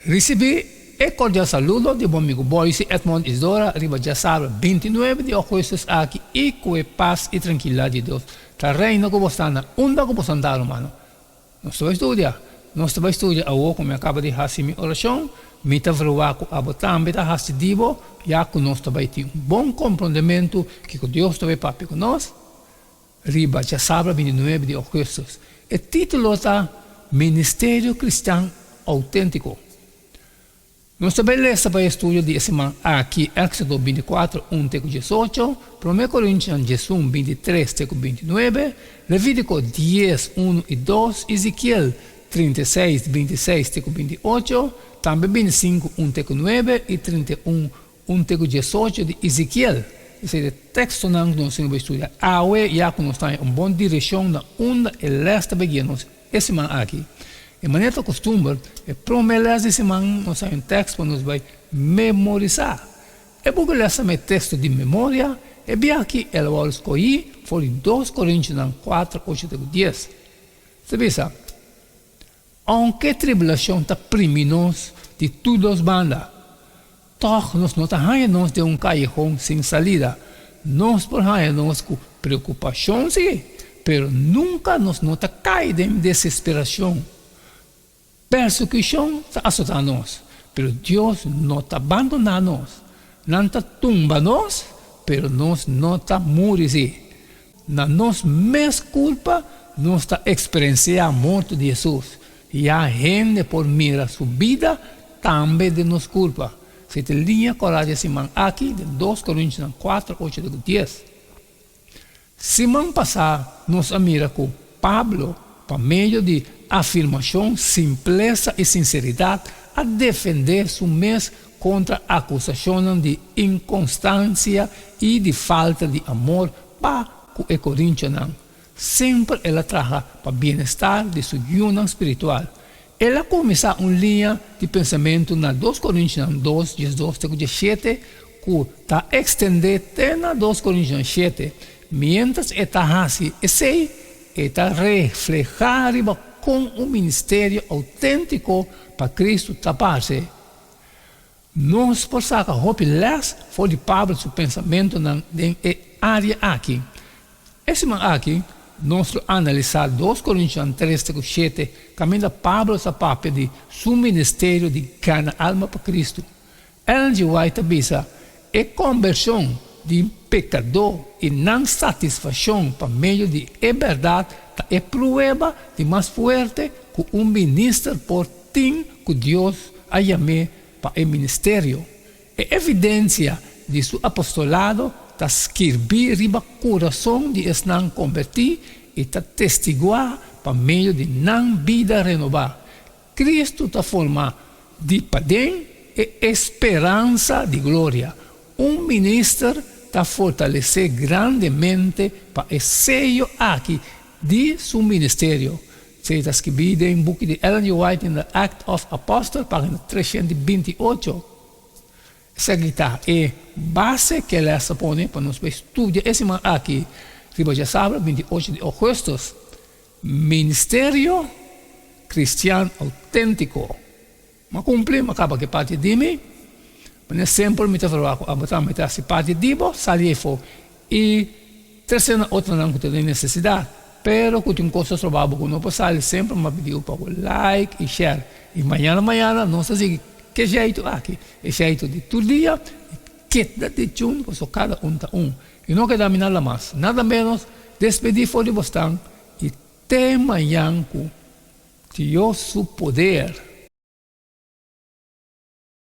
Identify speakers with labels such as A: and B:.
A: Risibí e kordial saludo di bo amigu Boyce Edmond Isidora riba djasabra bintinuebe di ougùstùs aki i ku e pas i trankilidat di Dios ta reina ku bo sta na unda ku bo santá rumannan. Nos ta bai studia. Nos ta bai studia awor ku mi a kaba di hasi mi orashon. Mi ta verwagt ku abo tambe ta hasi di bo, ya ku nos ta bai tin un bon komprondementu kiko Dios ta bai papia ku nos riba djasabra bintinuebe di ougùstùs. E título ta Ministerio Kristian Outéntiko. Nos ta bai lesa pa e estudio di e siman aki Éxodo bintikuater, un te ku diesocho, Promé Korintionan diesun, bintitres te ku bintinuebe, Levítiko dies, unu i dos, Ezekiel 36, bintiseis te ku bintiocho, tambe bintisinku, un te ku nuebe i 31, un te ku diesocho di Ezekiel. Esei ta e tekstonan ku nos tin ku bai studia awe ya ku nos ta haña un bon direkshon na unda e lès ta bai guia nos E siman aki, e manera ta kustumber, e promé lès di siman nos haña un tèkst pa nos bai memorisá. E buki lès ta mei teksto di memoria, e bia aki el a wòrdu skohí for di Dos Korintionan kuater, ocho te ku dies. Ta bisa, Ounke tribulashon ta primi nos di tur dos banda, tòg nos no ta haña nos den un kayehon sin salida. Nos por haña nos ku preokupashon, sí, pero nunka nos no ta kai den desesperashon. Persekushon ta asotá nos, pero Dios no ta bandoná nos. Nan ta tumba nos, pero nos no ta muri, sí. Na nos mes kulpa nos ta eksperensiá morto di Hesus. Ya hende por mira su bida tambe den nos kulpa. Si ta liña kòrá di e siman aki den Dos Korintionan kuater, ocho te ku dies. Siman pasá nos a mira ku Pablo, pa medio di afirmashon, simplesa i sinseridat, a defendé su mes kontra akusashonnan di inkonstansia i di falta di amor pa ku e korintionan. Semper el a traha pa bienestar di su yunan spiritual. El a kuminsá un liña di pensamentu na Dos Korintionan dos, diesdos te ku diesshete ku ta ekstendé te na Dos Korintionan shete. Miéntras e ta hasi esei, e ta reflehá riba kon un ministerio outéntiko pa Kristu ta parse. Nos por saka hopi lès for di Pablo su pensamentunan den e área aki. E siman aki, nos lo analisá Dos Korintionan tres te ku shete, kaminda Pablo ta papia di su ministerio di gana alma pa Kristu. Ellen G. White ta bisa, E kombershon di pekadó i nan satisfakshon pa medio di e bèrdat ta e prueba di mas fuerte ku un minister por tin ku Dios a yam'é pa e ministerio. E evidensia di su apostolado ta skirbí riba kurason di esnan kombertí i ta testiguá pa medio di nan bida renobá. Kristu ta forma di paden e esperansa di gloria. Un minister ta fortalesé grandemente pa e seyo aki di su ministerio. Esei ta skibí den buki di Ellen G. White in The Act of Apostle, página 328. Esaki ta e base ke les ta pone pa nos bai studia e siman aki riba djasabra 28 di ougùstùs, Ministerio Kristian Outéntiko. M'a kumpli, m'a kaba ku e parti di mi. Manera semper mi ta verwagt ku abo tambe ta hasi parti di bo, sali efo i trese na otronan ku ta den nesesidat. Pero ku tin kos ta stroba bo ku no por sali, semper m'a pidi bo pa bo like i share. I mañana mañana nos ta sigui ke jeitu aki, e jeitu di tur dia i keda di chun pasobra kada un ta un. I no keda mi nada mas, nada menos, despedí for di bosnan i te mañan ku Dios su poder.